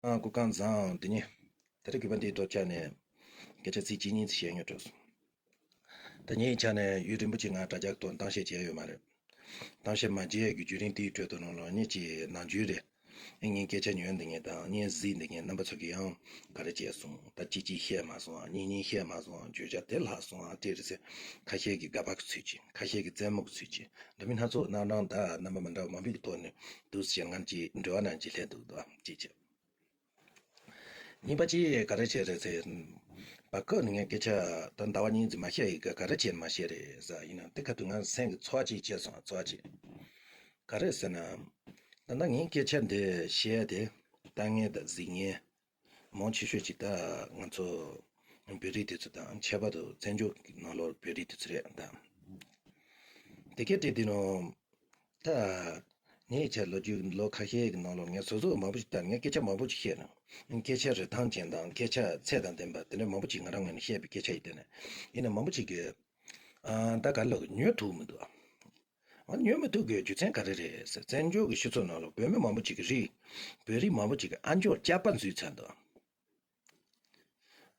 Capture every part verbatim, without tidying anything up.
ཨ། སྐུ་ཁམས་བཟང་། དེ་ནི་ད་རེས་གུས་པ་འདིའི་ཐོག་ཆ་ནས་སྐད་ཆ་ཚིག་གཅིག་གཉིས་ཙམ་བཤད་སྙིང་འདོད་སོང་། ད་ངའི་ཆ་ནས་ཡུན་རིང་པོ་ཅིག་ང་དྲ་རྒྱ་གི་ཐོག་གཏམ་བཤད་བྱས་ཡོད་མ་རེད། གཏམ་བཤད་མ་བྱས་ཀྱི་བརྒྱུད་རིམ་དེའི་ཁྲོད་དུ་ནང་ལ་ངེད་ཀྱི་ནམ་རྒྱུན་རེད། ངའི་སྐད་ཆ་ཉན་བསྡད་མཁན་དང་ངའི་གཟིགས་བསྡད་མཁན་རྣམ་པ་ཚོ་གིས་ཡང་ག་རེ་བྱས་སོང་། ད་གཅིག་གཅིག་བཤད་མ་སོང་ཨ། གཉིས་གཉིས་བཤད་མ་སོང་ཨ། བརྗོད་བྱ་དེ་ལྷག་སོང་ཨ། དེ་རེད་ཟེར། ཁ་ཤས་ཀྱིས་དགག་པ་གི་ཚུལ་གྱིས། ཁ་ཤས་ཀྱིས་རྩེད་མོ་གི་ཚུལ་གྱིས། འདྲ་མིན་སྣ་ཚོགས་རྣམ་གྲངས་དང་རྣམ་པ་མི་འདྲ་བ་མང་པོའི་ཐོག་ནས་འདུག་ཟེར་ང་ཅིག་འབྲེལ་བ་ནང་ཅིག་སླེབས་འདུག་དོ་ཅིག་བྱས། གཉིས་པ་ཅིག་ག་རེ་བྱས་རེད་ཟེར། བར་སྐབས་ནས་ངས་སྐད་ཆ་ད་ཟླ་བ་གཉིས་ཙམ་མ་བཤད་ཡི་ག་ག་རེ་བྱས་མ་བཤད་རེད་ཟེར། ཡིན་ནའང་དེ་ཁ་ཐུག་ང་སེམས་ཀྱི་ཚོར་བ་ཅིག་སྐྱེས་སོང་། ཚོར་བ་ཅིག་ག་རེ་ཟེར་ན། ད་ལྟ་ངའི་སྐད་ཆ་འདི་བཤད་དེ་ལྟ་མཁན་དང་གཟིགས་མཁན་མང་ཆེ་ཤོས་ཅིག་ད་ང་ཚོ་བོད་རིགས་དེ་ཚོ་དང་ཁྱད་པར་དུ་བཙན་བྱོལ་གྱི་ནང་ལོགས་བོད་རིགས་དེ་ཚོ་རེད་ད། དེ་གས་དེ་དེ་ནོ། ད། ངས་ཆ་ལོ་རྒྱུས་ལོ་ཁ་ཤས་ཀྱི་ནང་ལོགས་ངས་སོ་སོ་མང་པོ་ཞིག་ལྟར་ངས་སྐད་ཆ་མང་པོ་ཞིག་བཤད་ན། སྐད་ཆ་རིན་ཐང་ཅན་དང་སྐད་ཆ་ཚད་དང་ལྡན་པ་དེ་འདྲ་མང་པོ་ཞིག་ང་རང་ངོས་ནས་བཤད་པའི་སྐད་ཆ་ཡིན་དེ་ནས། ཡིན་ན་མང་པོ་ཞིག་གིས། ཨ། ད་ག་ལོག་ཉོ་ཐུབ་མི་འདུག་ཨ། ཉོ་མི་ཐུབ་དགོས་རྒྱུ་མཚན་ག་རེ་རེད་ཟེར། བཙན་བྱོལ་གྱི་སྤྱི་ཚོགས་ནང་ལ་བོད་མི་མང་པོ་ཞིག་གི་རིགས། བོད་རིགས་མང་པོ་ཞིག་གི་ཨ་མཆོག་སྐྱག་པ་འཛུལ་ཚར་འདུག་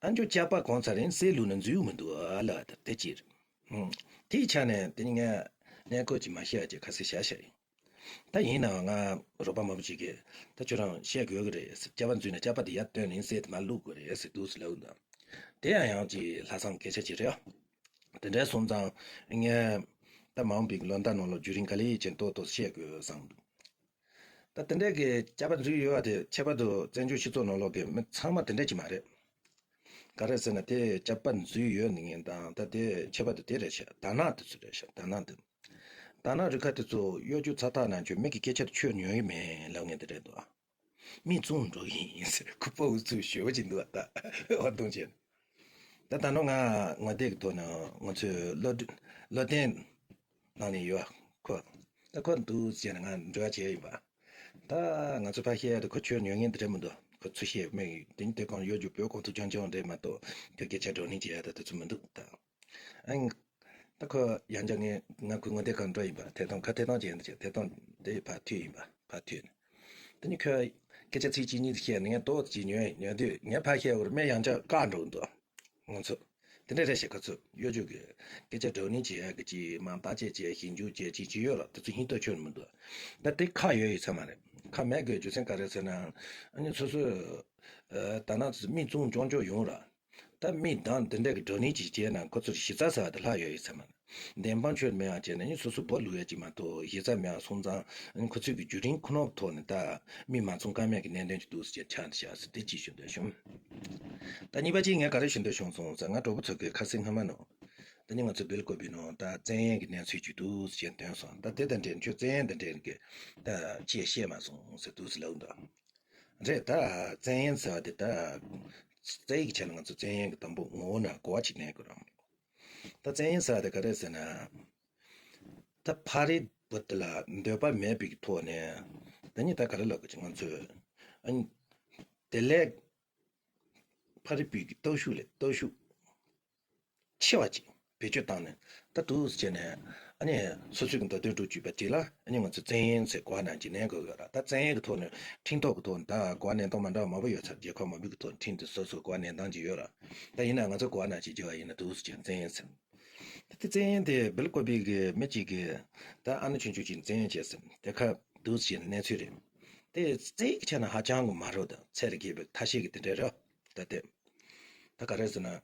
ཨ་མཆོག་སྐྱག་པ་གང་ཚར་རིང་སེ་ལུག་ན་འཛུལ་མི་འདུག་ཨ་ལ་དེ་ཅི་རེད། ཧུམ། དེའི་ཆ་ནས་དེ་ནི་ངས་གནས་སྐོར་ཅིག་མ་བཤད་ཅེས་ཁ་གསལ་བྱ་བྱ་ཡིན། ད་ཡིན་ནའང་ང་རོགས་པ་མང་པོ་ཅིག་གིས་ད་ཁྱོད་རང་བཤད་དགོས་ཀྱི་རེད་ཟེར། སྐྱག་པ་འཛུལ་ན་སྐྱག་པ་དེ་ཡར་བཏོན་ནས་སེ་དེ་མར་བླུག་དགོས་རེད་ཟེར་འདུག་ཟེར་ལབ་འདུག་དེ་ཡང་ཡང་ཅིག་ལྷག་བསམ་སྐད་ཆ་ཅིག་རེད་ཨ། དེ་འདྲའི་སོང་ཙང་ངས་ད་མ་འོངས་པའི་ལོ་ཟླ་ནང་ལ་བརྒྱུད་རིམ་ག་ལེ་ཅན་ཏོག་ཏོག་བཤད་དགོས་བསམ་འདུག་ད་དེ་འདྲའི་གི་སྐྱག་པ་འཛུལ་ཡོད་པ་དེ་ཁྱད་པར་དུ་བཙན་བྱོལ་སྤྱི་ཚོགས་ནང་ལོགས་ཀྱི་མི་ཚང་མ་དེ་འདྲ་ཅིག་མ་རེད། ག་རེ་ཟེར་ན་དེ་སྐྱག་པ་འཛུལ་ཡོད་ནི་ངན་དང་ད་དེ་ཁྱད་པར་དུ་དེ་རེད་ཤག་དར་ནག་དེ་ཚོ་རེད་ཤག་དར་ནག་དེ། དར་ནག་རི་ཁ་དེ་ཚོ་གཡོ་སྒྱུ་ཚ་ཐག་ནང་ཆོས་མི་གི་སྐད་ཆ་དེ་ཆོས་ཉོན་གི་མེད་ལབ་ངེས་དེ་རེད་འདུག་མི་བཙོང་འགྲོ་གི་ཡིན་ཟེར་ཁུ་པ་འུ་ཚུགས་ཞོལ་བ་ཅིག་འདུག་ད་འོ་གཏོང་བྱས། ད་ད་ནོ་ང་ངོ་དེབ་ཀྱི་ཐོག་ནས་ང་ཚོའི་བློ་བློ་བརྟན་གནང་ནས་ཡོད་ཁོ། ད་ཁོ་འདུག་ཟེར་ནས་ང་འབྲེལ་བ་བྱས་ཡིན་པ། ད་ང་ཚོ་ཕ་ཤེས་ཡ་དེ་ཁོ་ཆོས་ཉོན་མཁན་དེ་འདྲ་མི་འདུག་ཁོ་ཚུར་བཤད་མེད་དེ་ནི་དེ་གང་ཡོད་རྒྱུ་བོད་གོང་ཐུག་རྐྱང་རྐྱང་རེད་མ་གཏོགས་ཁོ་སྐད་ཆ་བགྲོ་གླེང་བྱེད་ཡ་ད་དེ་ཚོ་མི་འདུག་ད། ཨ་ནི། ད་ཁོ་ཡང་བསྐྱར་ངས་ང་ཁོའི་ངོ་དེབ་ཁར་འགྲོ་ཡིན་པ་ཐད་གཏོང་ཁ་ཐད་གཏོང་བྱས་ཡིན་ད་ཅིག་ཐད་གཏོང་དེ་ཕར་མཐུད་ཡིན་པ་ཕར་མཐུད་ནས། དེ་ནི་ཁོས་སྐད་ཆ་ཚིག་གཅིག་གཉིས་བཤད་ནས་ངས་ཏོག་ཙམ་ཉོན་ཉོན་དུས་ངས་ཕར་བཤད་བར་སྨན་ཡང་བསྐྱར་བཀག་འགྲོ་འདུག་ང་ཚོ། དེ་འདྲ་རེད་ཤག་ཁོ་ཚོ་གཡོ་སྒྱུ་གི་སྐད་ཆ་བགྲོ་གླེང་བྱེད་ཡག་གི་ཅིག་མང་བརྟག་དཔྱད་བྱེད་ཞིབ་འཇུག་བྱེད་ཅིག་ཅིག་ཡོད་ལ་དེ་ཚོ་ཧིན་ཏོ་ཆོད་མི་འདུག་ད་དེ་ཁག་ཡོད་ཡིན་ས་མ་རེད། ཁག་མེད་དགོས་རྒྱུ་མཚན་ག་རེ་ཟེར་ན། ཨ་ནི་སོ་སོས་ད་ནང་མི་བཙོང་སྐྱོང་སྐྱོང་ཡོང་ར། ད་མི་དང་དེ་འདྲ་གི་བགྲོ་གླེང་ཅིག་བྱས་ན་ཁོ་ཚོར་གཞི་རྩ་ཟེར་བ་དེ་ལྷག་ཡོད་ཡིན་ས་མ་རེད། བདེན་དཔང་ཆོད་མེད་ཡང་བྱས་ན་ཨ་ནི་སོ་སོ་སྦོ་ལུག་ཡ་ཅིག་མ་གཏོགས་གཞི་རྩ་མེད་ཡང་སོང་ཙང་ཨ་ནི་ཁོ་ཚོས་གི་བརྒྱུད་རིམ་ཁོ་ནོ་གི་ཐོག་ནས་ད་མི་མ་བཙོང་ཀ་མེད་གི་གནད་དོན་ཅིག་འདུག་ཟེར་ཆགས་འདི་ཆགས་ཟེར་དེ་ཅིག་ཞུ་འདོད་བྱུང་། ད་གཉིས་པ་གཅིག་ངས་ག་རེ་ཞུ་འདོད་བྱུང་སོང་ཟེར་ང་གྲོགས་པོ་ཚོ་གི་ཁ་སང་སྔ་མ་ནང་། ད་ནི་ང་ཚོ་སྦེལ་ཀོབ་པའི་ནང་ད་བཙན་གཡེམ་གྱི་གནས་ཚུལ་ཅིག་འདུག་ཟེར་བཏོན་སོང་། ད་དེ་དང་འབྲེལ་ཁྱོད་བཙན་གཡེམ་དང་འབྲེལ་གྱི་ད་ཅི་བཤད་མ་སོང་ཟེར་འདུག་ཟེར་ལབ་འདུག་རེད། ད་བཙན་གཡེམ་ཟེར་བ་དེ་ད་རྩ་བའི་ཆ་ནས་ང་ཚོ་བཙན་གཡེམ་གྱི་དང་པོ་ངོ་བོ་ནས་གོ་བ་ཅིག་ལེན་དགོས་རེད། ད་བཙན་གཡེམ་ཟེར་བ་དེ་ག་རེ་ཟེར་ན། ད་ཕ་རི་བུ་དེ་ལ་འདོད་པ་མེད་པའི་ཐོག་ནས་ད་ནི་ད་ག་རེ་ལབ་དགོས་ཀྱི་ང་ཚོས་ཨ་ནི་དེ་ལས་ཕ་རི་བུ་གི་སྟོབས་ཤུགས་ལས་སྟོབས་ཤུགས་ཆེ་བ་ཅིག་བེད་སྤྱོད་བཏང་ནས་ད་འདུག་སེ་བྱས་ནས་ཨ་ནི་སོ་སོའི་གི་མདོ་དོན་སྒྲུབ་བཅུག་པ་ཅིག་ལ་ཨ་ནི་ང་ཚོ་བཙན་གཡེམ་ཟེར་གོ་བ་ནང་ཅིག་ལེན་དགོས་ཡོད་ར། ད་བཙན་གཡེམ་གི་ཐོག་ནས་ཁྲིམས་ཐོག་གི་ཐོག་ནས་ད་གོ་བ་ལེན་སྟངས་མ་འདྲ་བ་མང་པོ་ཡོད་ཚར། རྒྱལ་ཁབ་མང་པོའི་གི་ཐོག་ནས་ཁྲིམས་དེ་སོ་སོ་གོ་བ་ལེན་སྟངས་ཅིག་ཡོད་ར། ད་ཡིན་ན་ང་ཚོ་གོ་བ་ནང་ཅིག་བརྗེ་བ་ཡིན་ན་འདུག་སེ་བྱས་ནས་བཙན་གཡེམ་ཟེར། ད་དེ་བཙན་གཡེམ་དེ་སྦེལ་ཀོབ་པའི་གི་མི་གཅིག་གིས་ད་ཨ་ནེ་ཆུང་ཆུང་གཅིག་བཙན་གཡེམ་བྱས་ཟེར་དེ་ཁ་འདུག་སེ་བྱས་ནས་གནས་ཚུལ་རེད། དེ་རྩ་བའི་ཆ་ནས་ཧ་ཅང་གི་མ་རེད། ད་ཚད་ལས་བརྒལ་བའི་ཐ་ཤལ་གི་དེ་འདྲ་རེད། ད་དེ། ད་ག་རེ་ཟེར་ན།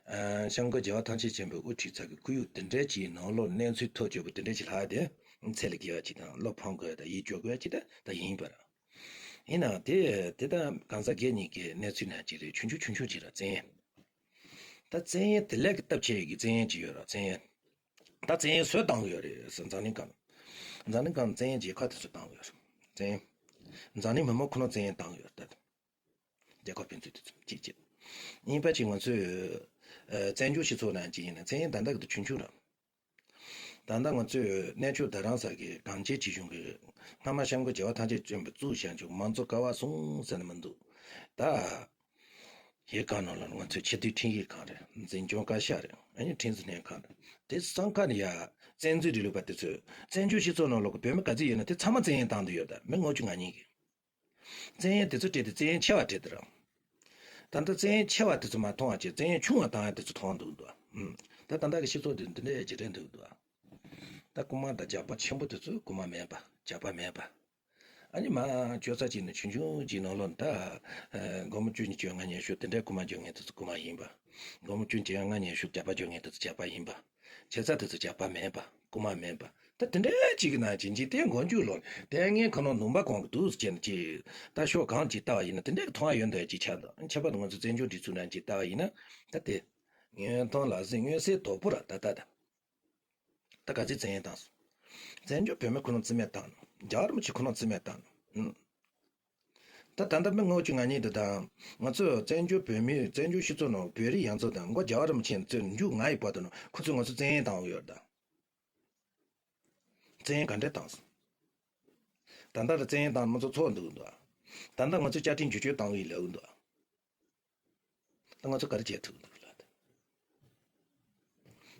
ཨ། སྐྱབས་མགོན་རྒྱལ་བ་ཐམས་ཅད་མཁྱེན་པའི་དབུ་ཁྲིད་ཚོ་གི་ཁོར་ཡུག་དེ་འདྲའི་ཅིག་ནང་ལོགས་གནས་ཚུལ་ཐག་ཆོད་པོ་དེ་འདྲའི་ཅིག་ལྷག་དེ། ཚད་ལས་བརྒལ་བ་ཅིག་དང་བློ་ཕམ་དགོས་དང་ཡིད་སྐྱོ་དགོས་ཅིག་ད་ད་ཡིན་པ་ར། ཡིན་ནའང་དེ་དེ་ད་གང་ཟག་སྒེར་གཉིས་ཀྱི་གནས་ཚུལ་ནང་ཅིག་རེད། ཆུང་ཆུང་ཆུང་ཆུང་ཅིག་ར་བཙན་གཡེམ། ད་བཙན་གཡེམ་དེ་ལས་ཀྱི་སྟབས་ཆེ་ཡི་གི་བཙན་གཡེམ་ཅིག་ཡོད་ར་བཙན་གཡེམ། ད་བཙན་གཡེམ་སུས་བཏང་གི་ཡོད་རེད་ཟེར་འཛམ་གླིང་སྒང་། འཛམ་གླིང་སྒང་བཙན་གཡེམ་རྒྱལ་ཁབ་དེ་ཚོས་བཏང་གི་ཡོད་རེད། བཙན་གཡེམ། འཛམ་གླིང་མི་མང་ཁོ་ན་བཙན་གཡེམ་བཏང་གི་ཡོད་རེད་ད། རྒྱལ་ཁབ་ཕན་ཚུན་དུ་གཅིག་བྱས། གཉིས་པ་གཅིག་ང་ཚོས། ཨ། བཙན་བྱོལ་སྤྱི་ཚོགས་ནང་གཅིག་ཡིན་ན་བཙན་གཡེམ་ད་ལྟ་གི་དུ་ཆུང་ཆུང་ར། ད་ལྟ་ང་ཚོས་གནས་མཆོག་རྡ་རམ་ས་གི་གངས་ཅན་སྐྱིད་གཤོངས་ཀྱི་སྔ་མ་སྐྱབས་མགོན་རྒྱལ་བ་ཐམས་ཅད་མཁྱེན་པས་བཙུགས་བཞག་ཆོག་མང་གཙོ་ཀ་བ་གསུམ་ཟེར་ན་མི་འདུག་ད་ཡི་གེ་ནང་ལ་ང་ཚོས་སྤྱི་འཐུས་ཁྲིམས་ཡིག་ཁང་རེད། འཛིན་སྐྱོང་བཀའ་ཤག་རེད། ཨ་ནི་ཁྲིམས་བཟོ་ལྷན་ཁང་རེད། དེ་གསང་ཁ་ནས་ཡ་བཙན་འཛུལ་རིང་ལུགས་པ་དེ་ཚོས་བཙན་བྱོལ་སྤྱི་ཚོགས་ནང་ལོགས་ཀྱི་བོད་མི་ག་ཚོད་ཡོད་ན་དེ་ཚང་མ་བཙན་གཡེམ་བཏང་དུ་ཡོད། ད་མི་ལྔ་བཅུ་ང་གཉིས་ཀྱིས། བཙན་གཡེམ་དེ་ཚོ་སྤྲད་དེ་བཙན་གཡེམ་ཆེ་བ་སྤྲད་དེ་ར། ད་ལྟ་བཙན་གཡེམ་ཆེ་བ་དེ་ཚོ་མ་མཐོང་བ་བྱས་བཙན་གཡེམ་ཆུང་བ་བཏང་ཡ་དེ་ཚོ་མཐོང་འདུག་འདུག་ཨུམ། ད་ད་ལྟ་གི་སྤྱི་ཚོགས་དེ་འདི་འདྲའི་ཇེ་དྲན་འདུག་འདུག་ད་རྐུ་མ་དང་ཇག་པ་ཆེན་པོ་དེ་ཚོ་རྐུ་མ་མིན་པ་ཇག་པ་མིན་པ། ཨ་ནི་མ་ཁྱོད་ས་ཅིག་ནས་ཆུང་ཆུང་ཅིག་ནང་ལོགས་ད། སྒོར་མོ་བཅུ་གཉིས་བཅོ་ལྔ་ཉི་ཤུ་དེ་འདྲའི་རྐུ་མ་རྒྱག་མཁན་དེ་ཚོ་རྐུ་མ་ཡིན་པ། སྒོར་མོ་བཅུ་གཉིས་བཅོ་ལྔ་ཉི་ཤུ་ཇག་པ་རྒྱག་མཁན་དེ་ཚོ་ཇག་པ་ཡིན་པ། ཁྱོད་ས་དེ་ཚོ་ཇག་པ་མིན་པ་རྐུ་མ་མིན་པ། ད་དེ་འདྲའི་ཅིག་གི་ནང་ཅིག་འཇིག་རྟེན་མགོ་མཇུག་ལོག་ལྟས་ངན་ཁོ་ན་ལུང་པ་གང་གི་འདུག་ཟེར་ནས་ཅིག་ད་ཕྱོགས་གང་ཅིག་ལྟ་བ་ཡིན་ན་དེ་འདྲའི་མཐོང་བ་ཡོད་འདོད་ཅིག་ཆགས་འདུག་ཁྱད་པར་དུ་ང་ཚོ་བཙན་བྱོལ་སྒྲིག་འཛུགས་ནང་ཅིག་ལྟ་བ་ཡིན་ན་ད་དེ། མངོན་མཐོང་ལག་ཟིན་མངོན་གསལ་དོད་པོ་ར་ད་ལྟ་ད། ད་ག་ཚོད་བཙན་གཡེམ་བཏང་སོང་། བཙན་བྱོལ་བོད་མི་ཁོ་ན་རྩིས་མེད་བཏང་ནོ། རྒྱལ་བ་རིན་པོ་ཆེ་ཁོ་ན་རྩིས་མེད་བཏང་ནོ། ཨུམ། ད་ད་ལྟ་མི་ལྔ་བཅུ་ང་གཉིས་འདི་དང་ང་ཚོས་བཙན་བྱོལ་བོད་མིའི་བཙན་བྱོལ་སྤྱི་ཚོགས་ནང་བོད་རིགས་ཡོངས་རྫོགས་དང་མགོ་རྒྱལ་བ་རིན་པོ་ཆེ་གཙོས་མཇུག་ང་ཡི་བར་དུ་ནང་ཁོ་ཚོས་ང་ཚོ་བཙན་གཡེམ་བཏང་ཡོད་ད། བཙན་གཡེམ་ག་འདྲས་བཏང་སོང་། ད་ལྟ་ར་བཙན་གཡེམ་བཏང་མི་ཚོ་ཚོགས་འདུག་འདུག་ད་ལྟ་ང་ཚོས་བཅའ་ཁྲིམས་བསྒྱུར་བཅོས་བཏང་གི་ཡིན་ལབ་འདུག་ད་ང་ཚོ་ག་རེ་བྱེད་ཐུབ་འདུག་ལབ་དེ།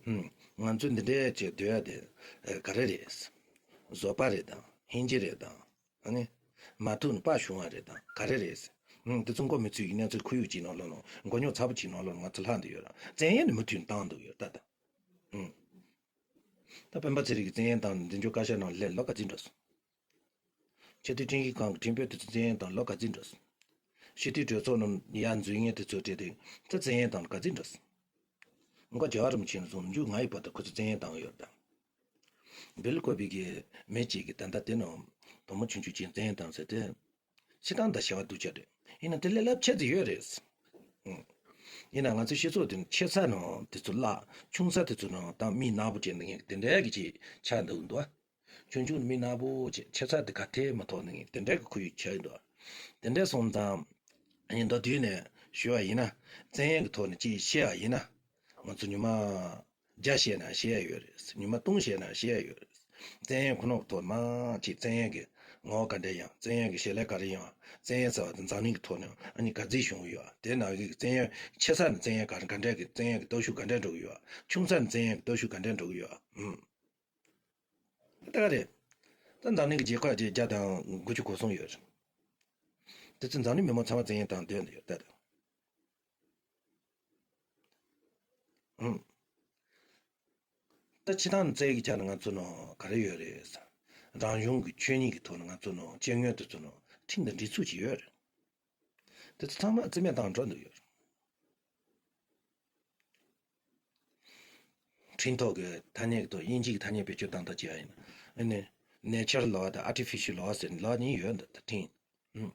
ཧུམ། ང་ཚོས་འདི་འདྲའི་བྱེད་སྡོད་ཡ་དེ་ག་རེ་རེད། བཟོད་པ་རེད་དང་ཧིན་རྗེ་རེད་དང་ཨ་ནི། མ་ཐུག་ནི་དཔའ་ཞུམ་པ་རེད་དང་ག་རེ་རེད། ཧུམ། དེ་ཚོ་མགོ་མི་ཚོས་ཀྱི་གནས་ཚུལ་ཁོར་ཡུག་ཅིག་ནང་ལོགས་ནང་མགོ་རྙོག་ཚ་པོ་ཅིག་ནང་ལོགས་ང་ཚོ་ལྷག་འདུག་ཡོད་ར་བཙན་གཡེམ་ནི་མུ་མཐུད་བཏང་འདུག་ཡོད་ད་ད། ཧུམ། ད་སྤེན་པ་ཚེ་རིང་གིས་བཙན་གཡེམ་བཏང་ནས་འཛིན་སྐྱོང་བཀའ་ཤག་ནང་སླེབས་ལོ་ག་ཚོད་འགྲོ་སོང་། ཆེས་མཐོའི་ཁྲིམས་ཞིབ་ཁང་གི་ཁྲིམས་དཔོན་དེ་ཚོ་བཙན་གཡེམ་བཏང་ལོ་ག་ཚོད་འགྲོ་སོང་། སྤྱི་འཐུས་གྲོས་ཚོགས་ནང་ཡར་འཛུལ་མཁན་དེ་ཚོ་སྤྲད་དེ་ད་བཙན་གཡེམ་བཏང་ལོ་ག་ཚོད་འགྲོ་སོང་། མགོ་རྒྱལ་བ་རིན་པོ་ཆེ་ནས་བཟུང་མཇུག་ང་ཡི་བར་དུ་ཁོ་ཚོས་བཙན་གཡེམ་བཏང་ཡོད་ད། སྦེལ་ཀོབ་ཀྱི་མི་གཅིག་གིས་ད་ལྟ་དེ་ནང་བུ་མོ་ཆུང་ཆུང་ཅིག་བཙན་གཡེམ་བཏང་ཟེར་ཏེ། སྤྱིར་བཏང་ད་བྱ་བ་སྡུག་ཅག་རེད། ཡིན་ན་དེ་ལས་རླབས་ཆེ་ཙམ་ཡོད་རེད། ཨང་། ཡིན་ན་ང་ཚོའི་སྤྱི་ཚོགས་དེ་ཆེ་ས་ནང་དེ་ཚོ་བརླག་ཆུང་ས་དེ་ཚོ་ནང་ད་མི་ནག་པོ་བྱས་འདུག་མཁན་དེ་འདྲའི་གི་ཅིག་ཆགས་འདུག་འདུག་ཆུང་ཆུང་མི་ནག་པོ་བྱས་ཆེ་ས་དེ་ག་ཐད་མ་ཐོག་འདུག་མཁན་དེ་འདྲའི་གི་ཁོར་ཡུག་ཆགས་འདུག་དེ་འདྲ་སོང་ཙང་ཨ་ནི་མདོར་བསྡུས་ནས་ཞུ་བ་ཡིན་ན་བཙན་གཡེམ་གི་ཐོག་ནས་ཅིག་བཤད་པ་ཡིན་ན་ང་ཚོ་ཉི་མ་བརྒྱ་བཤད་ན་བཤད་ཡ་ཡོད་རེད། ཉི་མ་སྟོང་བཤད་ན་བཤད་ཡ་ཡོད་རེད། བཙན་གཡེམ་ཁོ་ན་གི་ཐོག་མ་ཅིག་བཙན་གཡེམ་གི་ངོ་བོ་ག་འདྲ་ཡང་བཙན་གཡེམ་གི་བྱེད་ལས་ག་རེ་ཡང་བཙན་གཡེམ་ཟེར་བ་དེ་འཛམ་གླིང་གི་ཐོག་ནས་ཨ་ནི་ག་ཚོད་བྱུང་གི་ཡོད་དེ་ནང་གི་བཙན་གཡེམ་ཆེ་ས་ནས་བཙན་གཡེམ་ག་ག་འདྲ་གི་བཙན་གཡེམ་གི་སྟོབས་ཤུགས་ག་འདྲ་འགྲོ་གི་ཡོད་ཆུང་ས་ནས་བཙན་གཡེམ་གི་སྟོབས་ཤུགས་ག་འདྲ་འགྲོ་གི་ཡོད་ཨུམ། ད་ག་རེད། ད་འཛམ་གླིང་གི་རྒྱལ་ཁབ་བརྒྱ་དང་དགུ་བཅུ་གོ་གསུམ་ཡོད་རེད། དེ་ཚོ་འཛམ་གླིང་མི་མང་ཚང་མ་བཙན་གཡེམ་བཏང་སྡོད་འདི་ཡོད་ད། ཨང་། ད་སྤྱིར་བཏང་ནས་བཙན་གྱི་ཆ་ནས་ང་ཚོ་ནང་ག་རེ་ཡོད་རེད་ཟེར། རང་གཞུང་གི་ཆོས་ཉིད་ཀྱི་ཐོག་ནས་ང་ཚོ་ནང་སྤྱི་དངུལ་དེ་ཚོ་ནང་ཁྲིམས་དང་སྒྲིག་འཛུགས་ཅིག་ཡོད་རེད། དེ་ཚོ་ཚང་མ་རྩིས་མེད་བཏང་འགྲོ་འདུག་ཡོད་རེད། ཁྲིམས་ཐོག་གི་ཐ་སྙད་ཀྱི་ཐོག་དབྱིན་ཇིའི་ཐ་སྙད་བེད་སྤྱོད་བཏང་ཐབས་བྱས་པ་ཡིན་ན། ཨ་ནི་nature law་དང་artificial law་ཟེར་law་གཉིས་ཡོད་འདུག་ད་ཁྲིམས། ཨུམ།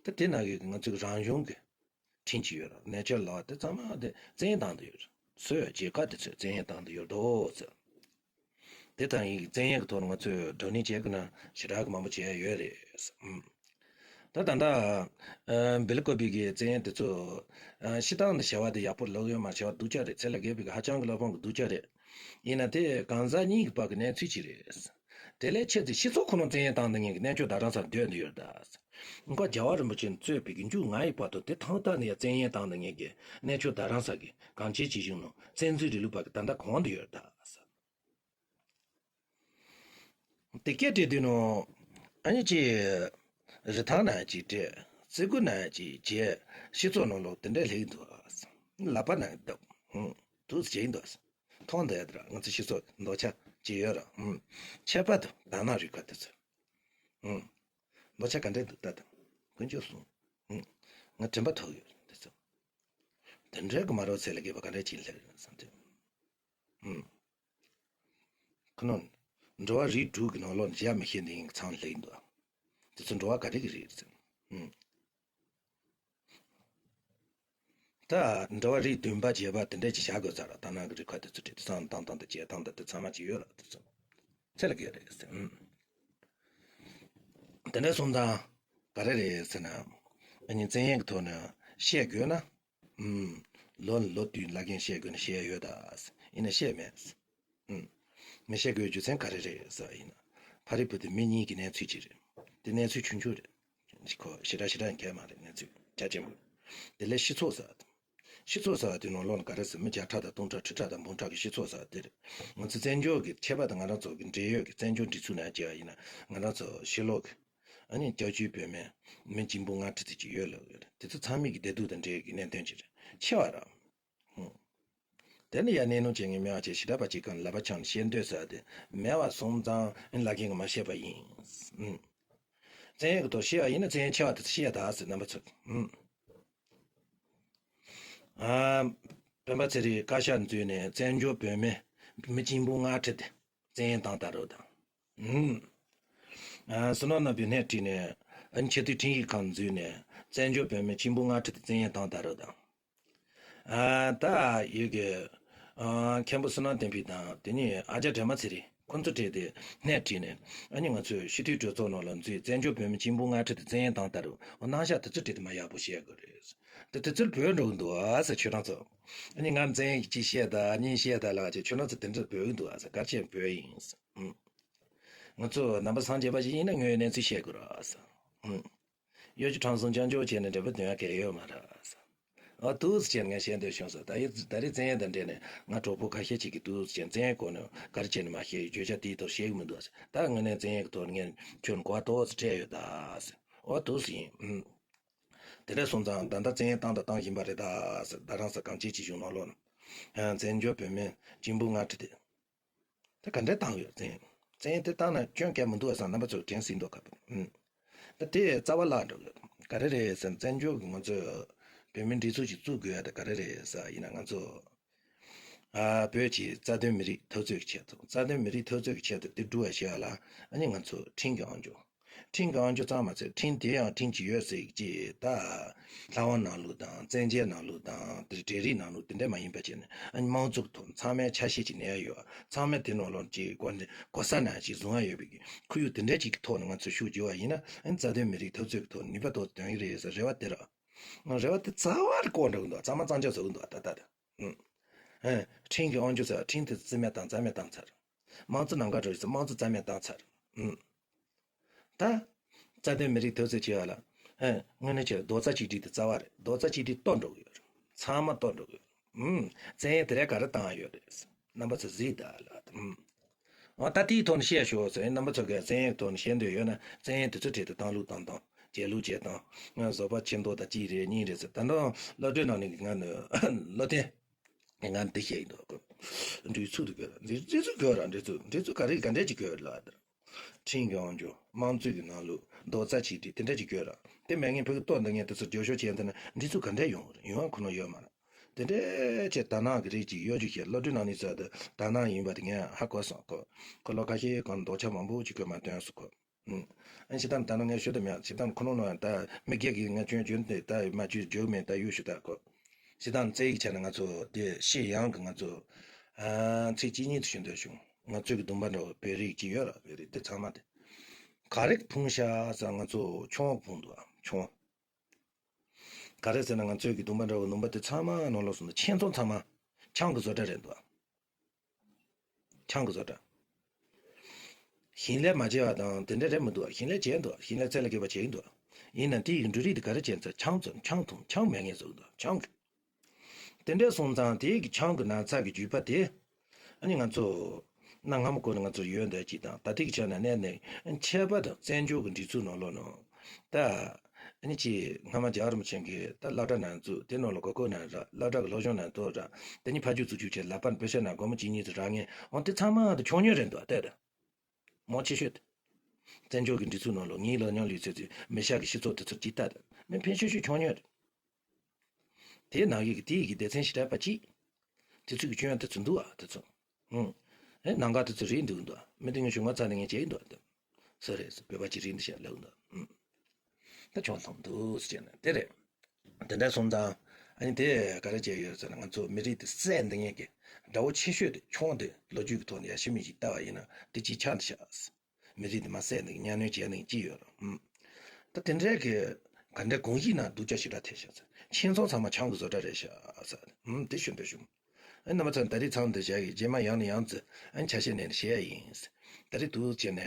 ད་དེ་ནང་གི་ང་ཚོའི་རང་གཞུང་གི་ཁྲིམས་ཅིག་ཡོད་རེད། nature law་དེ་ཚང་མ་དེ་བཙན་གཡེམ་བཏང་དུ་ཡོད་རེད། སོས་རྒྱལ་ཁབ་དེ་ཚོས་བཙན་གཡེམ་བཏང་དུ་ཡོད་དོ་ཟེར། དེ་དང་ཡིག་བཙན་གཡེམ་གྱི་ཐོག་ནས་ང་ཚོས་བགྲོ་གླེང་བྱེད་དགོས་ན་ཞེ་དྲག་གི་མང་པོ་བྱས་ཡོད་རེད་ཟེར། ཨུམ། ད་ད་ལྟ་ཨ་སྦེལ་ཀོབ་ཀྱི་བཙན་གཡེམ་དེ་ཚོ་ཨ་སྤྱིར་བཏང་ནས་བྱ་བ་དེ་ཡག་པོ་ལབ་ཡོད་མ་རེད། བྱ་བ་སྡུག་ཅག་རེད། ཚད་ལས་བརྒལ་བའི་ཧ་ཅང་གི་བློ་ཕམ་གྱི་སྡུག་ཅག་རེད། ཡིན་ན་དེ་གང་ཟག་གཉིས་ཀྱི་བར་གྱི་གནས་ཚུལ་ཅིག་རེད། དེ་ལས་ཆེ་ཙམ་སྤྱི་ཚོགས་ཁོ་ན་བཙན་གཡེམ་བཏང་བསྡད་མཁན་གྱི་གནས་མཆོག་རྡ་རམ་ས་ལ་སྡོད་འདི་ཡོད་རེད་ད། མགོ་རྒྱལ་བ་རིན་པོ་ཆེ་གཙོས་པའི་གི་མཇུག་ང་ཡི་བར་དུ་དེ་ཐང་ཐང་ནས་ཡ་བཙན་གཡེམ་བཏང་བསྡད་མཁན་གྱི་གནས་མཆོག་རྡ་རམ་ས་གི་གངས་ཅན་སྐྱིད་གཤོངས་ནང་བཙན་འཛུལ་རིང་ལུགས་པ་གི་ད་ལྟ་གོང་དུ་ཡོད་རེད་ད། དེ་སྐད་བྲིས་དུས་ནོ། ཨ་ནི་ཅི། རི་ཐང་ན་ཅིག་བྲིས། རྩེ་དགུ་ན་ཅིག་བྱས། སྤྱི་ཚོགས་ནང་ལོགས་དེ་འདྲ་སླེབས་འདུག་ལག་པ་ན་བརྡབ། ཧུང་། དུག་སེ་བྱེད་འདུག་མཐོང་འདོད་དེ་ར་ང་ཚོ་སྤྱི་ཚོགས་འདོད་ཆགས་ཅིག་ཡོད་ར། ཧུང་། ཁྱད་པར་དུ་དར་ནག་རུས་ཁ་དེ་ཚོ། ཧུང་། འདོད་ཆགས་ག་འདྲ་འདུག་ད་དང་། དཀོན་མཆོག་གསུམ། ཧུང་། ང་དྲན་པ་ཐོག་ཡོད་དེ་ཚོ། དེ་འདྲའི་གི་མ་རོ་ཚེ་ལ་དགེ་བ་ག་འདྲ་ཅིག་སླེབས་རེད་བསམ་དུས། ཧུང་། ཁོ་ན། འགྲོ་བ་རིགས་དྲུག་གི་ནང་ལོགས་ནས་བཞག་མི་ཤེས་འདི་ཡིན་ཚང་ལེགས་འདུག་དེ་ཚོ་འགྲོ་བ་ག་རེ་གི་རིགས་རེད་ཟེར། ཧུང་། ད་འགྲོ་བ་རིགས་བདུན་པ་བརྒྱད་པ་དེ་འདྲ་ཅིག་བཞག་དགོས་ཚར་ར། ད་ནང་གི་རིགས་ཁ་དེ་ཚོ་བྲིས་ཏེ་བསམ་བཏང་སྟངས་དང་བྱེད་སྟངས་དང་དེ་ཚང་མ་ཅིག་ཡོད་ར་དེ་ཚོ། ཚེ་ལ་དགེ་རེད་ཟེར། ཧུང་། དེ་འདྲ་སོང་ཙང་ག་རེ་རེད་ཟེར་ན། ཨ་ནི་བཙན་གཡེམ་གི་ཐོག་ནས་བཤད་དགོས་ན། ཨུམ། ལོ་ནས་ལོ་བསྟུད་བླ་རྒན་བཤད་དགོས་ན་བཤད་ཡོད་ད། ཡིན་ན་བཤད་མེད། ཨུམ། མི་བཤད་དགོས་རྒྱུ་མཚན་ག་རེ་རེད་ཟེར་བ་ཡིན་ན། ཕ་རི་བུ་དེ་མི་གཉིས་ཀྱི་གནས་ཚུལ་ཅིག་རེད། དེ་གནས་ཚུལ་ཆུང་ཆུང་རེད། ཁོ་ཞེ་དྲག་ཞེ་དྲག་མཁན་མ་རེད། གནས་ཚུལ་རྒྱ་ཆེན་པོ་རེད། དེ་ལས་སྤྱི་ཚོགས་ཟེར་བ་དང་། སྤྱི་ཚོགས་ཟེར་བ་དེ་ནང་ལོགས་ནས་ག་རེ་ཟེར། མི་བརྒྱ་ཕྲག་དང་སྟོང་ཕྲག་ཁྲི་ཕྲག་དང་འབུམ་ཕྲག་གི་སྤྱི་ཚོགས་ཟེར་བ་དེ་རེད། ང་ཚོ་བཙན་བྱོལ་གྱི་ཁྱད་པར་དུ་ང་རང་ཚོ་གི་འབྲེལ་ཡོད་ཀྱི་བཙན་བྱོལ་སྒྲིག་འཛུགས་ནང་བྱས་པ་ཡིན་ན་ང་རང་ཚོ་ཕྱི་ལོགས་ཀྱི་ ཨ་ནི་སྐྱབས་བཅོལ་བོད་མི་མི་གཅིག་འབུམ་ལྔ་ཁྲི་ཙམ་ཅིག་ཡོད་ལབ་ཡོད་རེད། དེ་ཚོ་ཚང་མས་ཀྱི་བདེ་སྡུག་དང་འབྲེལ་གྱི་གནད་དོན་ཅིག་རེད། ཆེ་བ་ར། ཧུམ། དེ་ནི་ཡ་གནས་ནོར་བྱེད་མཁན་མེད་པ་བྱས། ཞེ་དྲག་པ་ཅིག་གང་ལ་ལབ་པ་ཆང་བཤད་འདོད་ས་དེ་མེད་པ་སོང་ཙང་ལ་རྒན་གྱིས་མ་བཤད་པ་ཡིན། ཧུམ། བཙན་གཡེམ་གྱི་ཐོག་བཤད་པ་ཡིན་ན་བཙན་གཡེམ་ཆེ་བ་དེ་ཚོ་བཤད་ད་ཟེར། རྣམ་པ་ཚོ། ཧུམ། ཨ། སྤེན་པ་ཚེ་རིང་བཀའ་ཤག་འཛུལ་ནས་བཙན་བྱོལ་བོད་མི་མི་གཅིག་འབུམ་ལྔ་ཁྲི་དེ་བཙན་གཡེམ་བཏང་ད་རོགས་དང་། ཨུམ། ཨ། བསོད་ནམས་རྣམ་པས་སྣེ་ཁྲིད་ནས། ཨ་ནི་ཆེས་མཐོའི་ཁྲིམས་ཞིབ་ཁང་འཛུལ་ནས་བཙན་བྱོལ་བོད་མི་གཅིག་འབུམ་ལྔ་ཁྲི་དེ་བཙན་གཡེམ་བཏང་ད་རོགས་དང་། ཨ། ད་ཡོད་གི། ཨ། མཁན་པོ་བསོད་ནམས་བསྟན་འཕེལ་དང་དེ་ནས་ཨ་ཅག་སྒྲོལ་མ་ཚེ་རིང་། ཁོ་ཚོ་གྲས་དེ་སྣེ་ཁྲིད་ནས། ཨ་ནི་ང་ཚོས་སྤྱི་འཐུས་གྲོས་ཚོགས་ནང་ལ་འཛུལ། བཙན་བྱོལ་བོད་མི་གཅིག་འབུམ་ལྔ་ཁྲི་དེ་བཙན་གཡེམ་བཏང་ད་རུང་། འོ། རྣམ་གཞག་དེ་ཚོ་གྲས་དེ་མ་ཡག་པོ་བཤད་དགོས་རེད། དེ་དེ་ཚོར་བོད་འགྲོ་གི་འདུག་ཨ་ཟེར། ཁྱོད་རང་ཚོ། ཨ་ནི་ང་བཙན་གྱིས་བཤད་ད། གཉིས་བཤད་ད་ལགས་ཀྱི། ཁྱོད་རང་ཚོ་དེ་འདྲ་བོད་གི་འདུག་ཨ་ཟེར། ག་རེ་བྱས་བོད་ཡིན་ཟེར། ཨུམ། ང་ཚོ་ནང་པ་སངས་རྒྱས་པ་ཞིག་ཡིན་ན་དངོས་ཡོད་གནས་ཚུལ་བཤད་དགོས་རེད་ཟེར། ཨུམ། གཡོ་སྒྱུ་ཁྲམ་གསུམ་རྐྱང་འཇོག་བྱས་ནས་འབྲས་བུ་འདོན་ཡ་གང་ཡོད་མ་རེད་ཟེར། ཨ། འདུག་སེ་བྱས་ནས་ངས་བཤད་འདོད་བྱུང་ཟེར། ད་ཡི་ད་རེས་བཙན་གཡེམ་དང་འབྲེལ་ནས་ང་གྲོགས་པོ་ཁ་ཤས་ཅིག་གིས་འདུག་སེ་བྱས་ནས་བཙན་གཡེམ་སྐོར་ནས་ག་རེ་བྱས་ནས་མ་བཤད། བརྗོད་བྱ་དེའི་ཐོག་བཤད་གི་མི་འདུག་ཟེར། ད་དངོས་གནས་བཙན་གཡེམ་གི་ཐོག་ནས་ངས་ཁྱོད་གོ་བ་ཏོག་ཙམ་སྤྲད་ཡོད་ད་ཟེར། ཨོ། འདུག་སེ་ཡིན། ཨུམ། དེ་འདྲ་སོང་ཙང་ད་ལྟ་བཙན་གཡེམ་བཏང་དང་བཏང་བཞིན་པ་རེད་ད་ཟེར། རྡ་རམ་ས་གངས་ཅན་སྐྱིད་གཤོངས་ནང་ལོགས་ན། ཨ། བཙན་བྱོལ་བོད་མི་གཅིག་འབུམ་ལྔ་ཁྲི་དེ། ད་ག་འདྲས་བཏང་ཡོད་ཟེར། བཙན་གཡེམ་དེ་བཏང་ན་སྐྱོན་གང་ཡང་མི་འདུག་བསམ། རྣམ་པ་ཚོས་དྲན་སྲིད་མདོག་ཁ་པོ། ཨུམ། ད་དེ་རྩ་བ་བརླག་འགྲོ་གི། ག་རེ་རེད་ཟེར་ན། བཙན་བྱོལ་གྱི་ང་ཚོས་བོད་མིའི་སྒྲིག་འཛུགས་ཅིག་བཙུགས་དགོས་ཡ་དེ་ག་རེ་རེད་ཟེར་ཡིན་ན། ང་ཚོ། ཨ། བོད་ཀྱི་རྩ་དོན་མི་རིགས་འཐབ་རྩོད་ཀྱི་ཆེད་དུ། རྩ་དོན་མི་རིགས་འཐབ་རྩོད་ཀྱི་ཆེད་དུ་དེ་སྒྲུབ་པ་བྱེད་ཡ་ལ། ཨ་ནི་ང་ཚོ་ཁྲིམས་ཀྱི་དབང་སྒྱུར། ཁྲིམས་ཀྱི་དབང་སྒྱུར་ཙམ་མ་ཟད། ཁྲིམས་དེ་ཡང་ཁྲིམས་ཅིག་ཡོད་ཟེར་གྱི། ད་ལྷ་དབང་ནང་ལུགས་དང་བཙན་རྒྱལ་ནང་ལུགས་དང་དེ་གྲལ་རིམ་ནང་ལུགས་དེ་འདྲ་མ་ཡིན་པ་བྱས་ནས། ཨ་ནི་དམངས་གཙོ་གི་ཐོག་ཚང་མའི་ཆ་ཤས་ཅིག་གནས་ཡ་ཡོད། ཚང་མས་དེ་ནང་ལོགས་ཀྱི་གོ་གོ་ས་ནང་ཅིག་བཟུང་ཡ་ཡོད་པའི་ཁོར་ཡུག་དེ་འདྲ་ཅིག་གི་ཐོག་ནས་ང་ཚོས་ཤུགས་རྒྱག་པ་ཡིན་ན། ཨ་ནི་རྩ་དོན་མི་རིགས་འཐབ་རྩོད་ཀྱི་ཐོག་ནུས་པ་ཏོག་ཙམ་ཐོན་གྱི་རེད་ཟེར་རེ་བ་དེ་ར། རེ་བ་དེ་རྩ་བ་ནས་བཀག་འགྲོ་གི་འདུག། གཙང་མ་གཙང་རྐྱང་བཟོ་གི་འདུག་ད་ལྟ་དེ། ཨུམ། ཨེ། ཁྲིམས་ཀྱི་དབང་སྒྱུར་ཟེར་བ། ཁྲིམས་དེ་རྩིས་མེད་བཏང་། རྩ་མེད་བཏང་ཚར། དམངས་གཙོ་ནམ་མཁའ་རུ་ཟེར། དམངས་གཙོ་རྩ་མེད་བཏང་ཚར། ཨུམ། ད་རྩ་དོན་མི་རིགས་འཐབ་རྩོད་བྱེད་པ་ལ། ཨེ། དངོས་གནས་བྱས་རྡོག་རྩ་གཅིག་སྒྲིལ་དེ་རྩ་བ་རེད། རྡོག་རྩ་གཅིག་སྒྲིལ་གཏོར་འགྲོ་གི་ཡོད་རེད། ཚང་མ་གཏོར་འགྲོ་གི་ཡོད་རེད། ཨུམ། བཙན་གཡེམ་དེ་རིང་ག་རེ་བཏང་ཡོད་རེད། རྣམ་པ་ཚོ་གཟིགས་དང་ལགས། ཨུམ། འོ། ད་དེའི་ཐོག་ནས་བཤད་ཤོག་ཟེར། རྣམ་པ་ཚོ་གིས་བཙན་གཡེམ་ཐོག་ནས་བཤད་འདོད་ཡོད་ན། བཙན་གཡེམ་དེ་ཚོ་གྲས་དེ་བཏང་ལུགས་བཏང་སྟངས། བྱེད་ལུགས་བྱེད་སྟངས། ང་བཟོད་པ་ཆེ་མདོག་དང་གཅིག་རེད་གཉིས་རེད་ཟེར། ད་དུང་སློབ་གྲྭའི་ནང་ནས་ང་ནི་བློ་བརྟན། ང་འདི་བཤད་ཡིན་འདུག་གོ། འགྲིག་ཚུལ་དུ་གོ། འགྲིག་འགྲིག་ཚུལ་གོ་ར། འགྲིག་ཚུལ། འགྲིག་ཚུལ་ག་རེ་ག་འདྲས་ཅིག་གོ་ར་ལ། ཁྲིམས་ཀྱི་དབང་སྒྱུར། དམངས་གཙོའི་གི་ནང་ལུགས། རྡོག་རྩ་གཅིག་སྒྲིལ་དེ་འདྲས་ཅིག་གོ་ར། དེ་མེད་མཁན་ཕ་གི་གཏོར་འདོད་མཁན་དེ་ཚོ་བརྗོད་ཤོག་བྱས་ན། འགྲིག་ཚུལ་ག་འདྲས་ཡོང་རེད། ཡོང་བ་ཁོ་ན་ཡོད་མ་རེད། དེ་འདྲས་ཅིག་དག་སྣང་གི་རིགས་ཅིག་ཡོད་རྒྱུ་ཞིག། སློབ་གྲྭའི་ནང་ནས་ཚོ་དེ་དག་སྣང་ཡིན་པ་དེ་ངས་ཧ་གོ་སོང་གོ། ཁོ་ལོ་ཁ་ཤས་གོང་ལྡོག་ཆ་མང་པོ་ཅིག་གོ་མ་ཐོན་སོང་གོ། ཨ་ནི་ཕྱི་ལྟར་ད་ནང་ངས་ཞུ་དུ་མེད། ཕྱི་ལྟར་ཁོ་ནང་ན་ད་མི་སྒེར་གྱི་ངས་སྐྱོན་བརྗོད་དེ་ད་མ་བརྗོད། བརྗོད་མེད། ད་ཡུལ་ཞུ་ད་གོ། ཕྱི་ལྟར་རྩ་ཡིག་ཆ་ནས་ང་ཚོ་དེ་ཤེས་ཡང་གི་ང་ཚོ། ཨ། ཚིག་གཅིག་གཉིས་དུ་ཞུ་འདོད་བྱུང་། ང་ཚོའི་གི་སྡོམ་པ་འདྲ་བོ་བོད་རིགས་ཅིག་ཡོད་ར། བོད་རིགས་དེ་ཚང་མ་དེ་ག་རེ་ཕུང་ཤག་ཟེར། ང་ཚོ་ཆུང་བ་ཕུང་འདུག་ཨ། ཆུང་བ། ག་རེ་ཟེར་ན། ང་ཚོའི་གི་སྡོམ་པ་འདྲ་བོ་ལུང་པ་དེ་ཚང་མ་ནང་ལོགས་སུ་ཆེད་རྫོང་ཚང་མ་ཆང་གི་བཟོ་གྲྭ་རེད་འདུག་ཨ། ཆང་གི་བཟོ་གྲྭ། ཞིང་ལས་མ་བྱས་པ་དང་དེ་འདྲ་རེད་མི་འདུག། ཞིང་ལས་བྱས་འདུག། ཞིང་ལས་རྩལ་ལ་དགོས་པ་བྱས་ཀྱི་འདུག། ཡིན་ནའང་དེ་ཡི་འབྲུ་རིགས་དེ་ག་རེ་བྱས་ཚར། ཆང་བཙོང་། ཆང་འཐུང་། ཆང་མེད་མཁན་བཟོ་གི་འདུག། ཆང་གི། དེ་འདྲ་སོང་ཙང་དེ་གི་ཆང་གི་ན་ཚ་གི་རྒྱུས་པ་དེ། ཨ་ནི་ང་ཚོ་གནའ་སྔ་མོ་གོ་ནས་ང་ཚོ་ཡོད་འདོད་ཅིག་དང་། ད་ལྟའི་གི་ཆ་ནས་གནས་ནས་ཁྱད་པར་དུ་བཙན་བྱོལ་གི་སྒྲིག་འཛུགས་ནང་ལོགས་ནང་། ད་ཨ་ནི་ཅིག་སྔ་མ་རྒྱལ་བ་རིན་པོ་ཆེ་གིས་ད་སློབ་གྲྭ་ནང་བཙུགས། དེ་ནང་ལ་གོ་སྐབས་ནང་རག། སློབ་གྲྭ་གི་སློབ་སྦྱོང་ནང་ཐོག་རག། དེ་ནས་ཕར་ཕྱོགས་ཚུར་ཕྱོགས་བྱས། ལག་པ་ནས་པེ་ཤག་ནང་སྒོར་མོ་གཅིག་གཉིས་ཙམ་རག་མཁན། འོ། དེ་ཚང་མ་དེ་ཆོས་ཉིད་རེད་འདུག། ལྟོས་དང་། མང་ཆེ་ཤོས་དེ། བཙན་བྱོལ་གྱི་སྒྲིག་འཛུགས་ནང་ལོགས་ངའི་ལོ་མཉམ་ལུས་ཚོད་ཚོད་མི་ཤག་གི་སྤྱི་ཚོགས་དེ་ཚོར་ཅིག་ལྟ་དང་། མི་ཕན་ཤོས་ཤོས་ཆོས་ཉིད་རེད། དེའི་ནང་གི་དེའི་གི་སྡེ་ཚན་ཞེ་དྲག་པ་གཅིག། དེ་ཚོའི་གི་སྐྱོན་དེ་ཚོ་འདུག་ཨ། དེ་ཚོ། ཨུང་། ཨེ། ནང་ཁ་དེ་ཚོ་རིག་འདུག་འདུག། མི་དེ་ངས་གཞུང་ང་ཚ་ནས་ངས་བྱས་འདུག་འདུག། སུ་རེད་ཟེར། བོད་པ་གཅིག་རིག་འདི་བྱས་ལབ་འདུག། ཨུང་། ད་ཆོག་ལྷང་འདུག་ཟེར་ནས་དེ་རེད། དེ་འདྲ་སོང་ཙང་ཨ་ནི་དེ་ག་རེ་བྱས་ཡོད་ཟེར་ན། ང་ཚོ་མི་རིགས་དེ་བསད་འདི་ངས་གི་དགྲ་བོ་ཆེ་ཤོས་དེ་ཆུང་དེ་ལོ་རྒྱུས་ཀྱི་ཐོག་ནས་ཡ་ཤི་མི་ཞིག་ལྟ་བ་ཡིན་ན་དེ་གཅིག་ཆགས་འདི་ཤག། མི་རིགས་དེ་མ་བསད་ནས་གཉའ་གནོན་བྱས་ནས་ཅི་ཡོད་རེད། ཨུམ། ད་དེ་འདྲའི་གི་ག་འདྲའི་གོང་ཞིག་ན་སྡུག་ཅག་ཞེ་དྲག་ཐེབས་ཤག་ཟེར། ཁྱིམ་ཚང་ཚང་མ་ཆང་གི་བཟོ་གྲྭ་རེད་ཤག་ཟེར། ཨུམ། དེ་ཞུ་འདོད་བྱུང་། ཨ། རྣམ་པ་ཚོ་ད་རེས་མཚམས་འདི་བཞག་གི། རྗེས་མ་ཡང་ནས་ཡང་དུ་ཨ་ཆ་ཤས་ནས་བཤད་ཡིན། ད་རེས་འདུག་བྱས་ནས་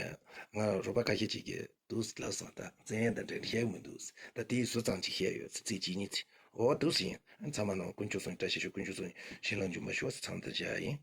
ང་རོགས་པ་ཁ་ཤས་ཅིག་གིས་འདུག་ལབ་སོང་། ད་བཙན་གཡེམ་དང་འབྲེལ་བཤད་མི་འདུག། ད་དེའི་ཟུར་ཙམ་ཅིག་བཤད་ཡོད་ཚེ་ཚིག་གཅིག་གཉིས་ཚིག། འོ། འདུག་ཡིན། ཨ། ཚང་མ་ནང་དཀོན་མཆོག་གསུམ་བཀྲ་ཤིས་ཤོག། དཀོན་མཆོག་གསུམ་ཞིང་ལ་འཇུག་པར་ཤོག་ཟེར། མཚམས་འདི་བཞག་ཡིན།